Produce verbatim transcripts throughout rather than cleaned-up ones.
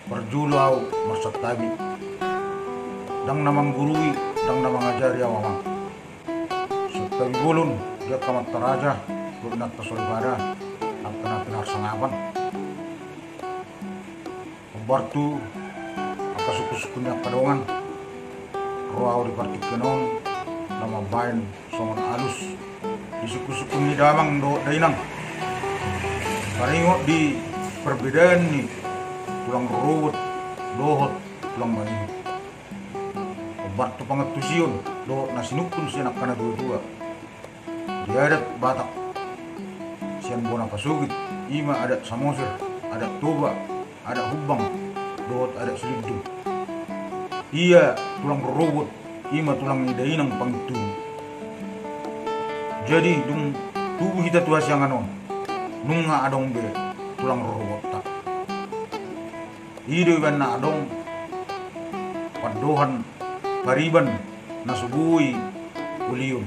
Parjolo ahu marsantabi. Ndang na manggurui, ndang na mangajari ahu amang. Santabi bolon di angka amanta raja dohot inanta soripada, angka na pinarsangapan. Hombar tu angka sungkunsungkun ni angka dongan. Ro ahu di partingkian on na mambahen songon alus di sungkunsungkun ni damang dohot dainang, taringot di perbedaan ni tulang rorobot dohot tulang mangihut. Hombar tu pangantusion dohot na sinungkun sian angka na tuatua. Di adat Batak sian bona pasogit, i ma adat Samosir, adat Toba, adat Humbang dohot adat Silindung. Ia tulang rorobot, i ma tulang ni dainang pangintubu. Jadi dung tubu hita tu hasiangan on, nunga adong be tulang rorobotta. I do ibaen na adong pandohan pariban na so boi ulion.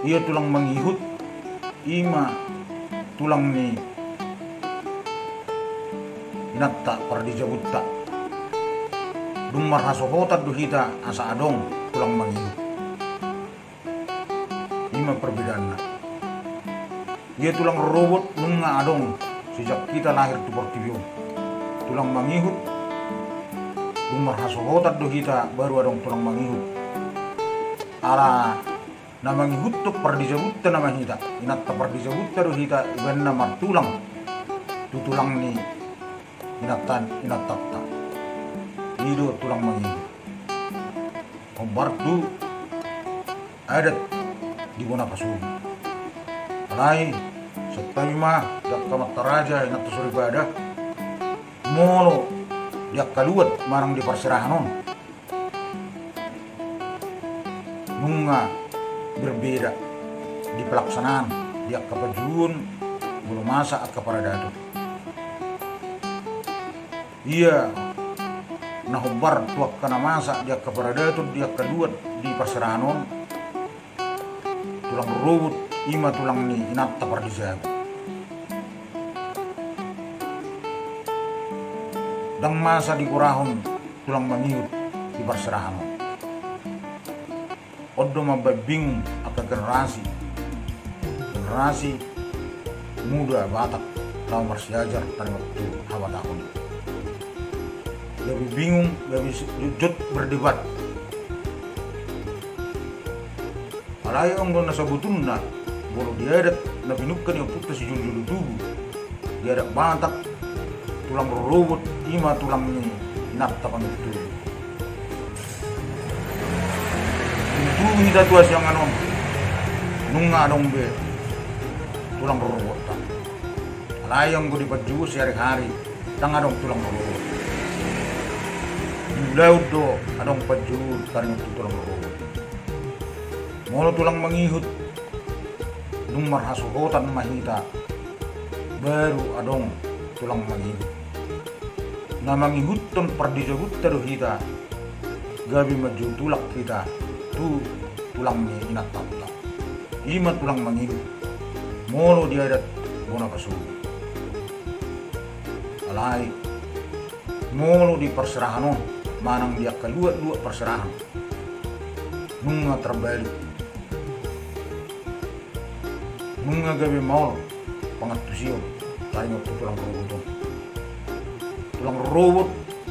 Ia tulang mangihut, i ma tulang ni inanta pardijabutta. Dung marhasohotan do hita asa adong tulang mangihut. I ma perbedaanna. Ia tulang rorobot nunga adong sejak hita lahir tu portibi on. Tulang mangihut, dung marhasohotan do hita baru adong tulang mangihut. Ala na mangihuthon pardijabutta nama hita, inanta pardijabutta do hita, ibaen na martulang tu tulang ni inanta, inantanta. I do tulang mangihut. Hombar tu adat di bona pasogit. Alai santabi ma di angka amanta raja, inanta soripada, molo di angka luat manang di parserahan on, nunga berbeda di pelaksanaan di angka panjouon molo masa angka paradaton. Ia na hombar tu angka na masa di angka paradaton di angka luat di parserahan on, tulang rorobot i ma tulang ni inanta pardijabu. Ndang masa digorahon tulang mangihut di parserahan on. On do mambaen bingung angka generasi, generasi muda Batak laho marsiajar taringot tu habatahon i. Gabe bingung, gabe jotjot berdebat. Alai anggo na sabotulna, molo di adat na pinungka ni ompunta sijolojolo tubu, di adat Batak, tulang rorobot i ma tulang ni inanta pangintubu. Dung tubu hita tu hasiangan on, nunga adong be tulang rorobotta. Alai anggo di panjouon sehari-hari, ndang adong tulang rorobot. Di ulaon do adong panjouon taringot tu tulang rorobot. Molo tulang mangihut, dung marhasohotan ma hita, baru adong tulang mangihut. Na mangihuthon pardijabutta do hita, gabe manjou tulak hita tu tulang ni inantanta. I ma tulang mangihut. Molo di adat bona pasogit. Alai molo di parserahan on, manang di angka luat-luat parserahan, nunga terbalik. Nunga gabe maol pangantusion taringot tu tulang rorobot on. Tulang rorobot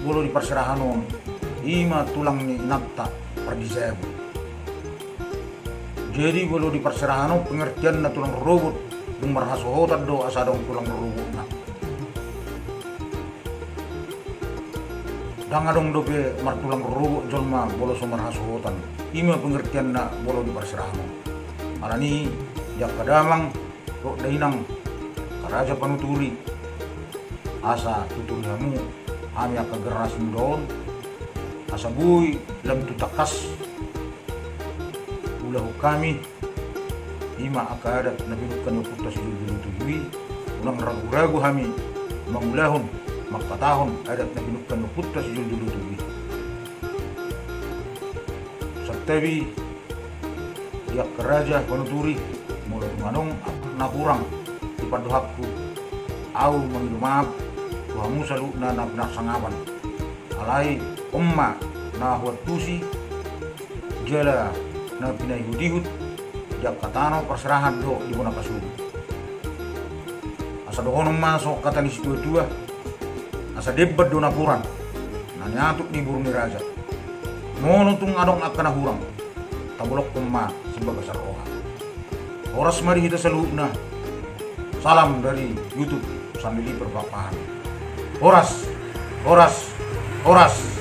molo di parserahan on, i ma tulang ni inanta pardijabu. Jadi molo di parserahan on pengertianna tulang rorobot, dung marhasohotan do asa adong tulang rorobotna. Ndang adong dope martulang rorobot jolma molo so marhasohotan. I ma pengertianna molo di parserahan on. Alani i, di angka damang dohot dainang, angka raja panuturi, asa tuturi hamu hami angka generasi muda on, asa boi lam tu tangkas ulahon hami, i ma angka adat na pinungka ni ompunta sijolojolo tubu i. Unang ragu-ragu hami mangulahon, mangkatahon adat na pinungka ni ompunta sijolojolo tubu i. Santabi di angka raja panuturi, molo dung adong na hurang di pandohanku, ahu mangido maaf tu hamu saluhutna na pinarsangapan. Alai on ma na huantusi jala na pinaihutihut di angka tano parserahan dohot di bona pasogit. Asa dohonon ma songon hata ni situatua: Asa demban do napuran na niatut ni boru ni raja. Molo tung adong angka na hurang, tabolongkon ma simbagasan roha. Horas ma di hita saluhutna. Salam dari YouTube Sandeliver Pakpahan. Horas, horas, horas.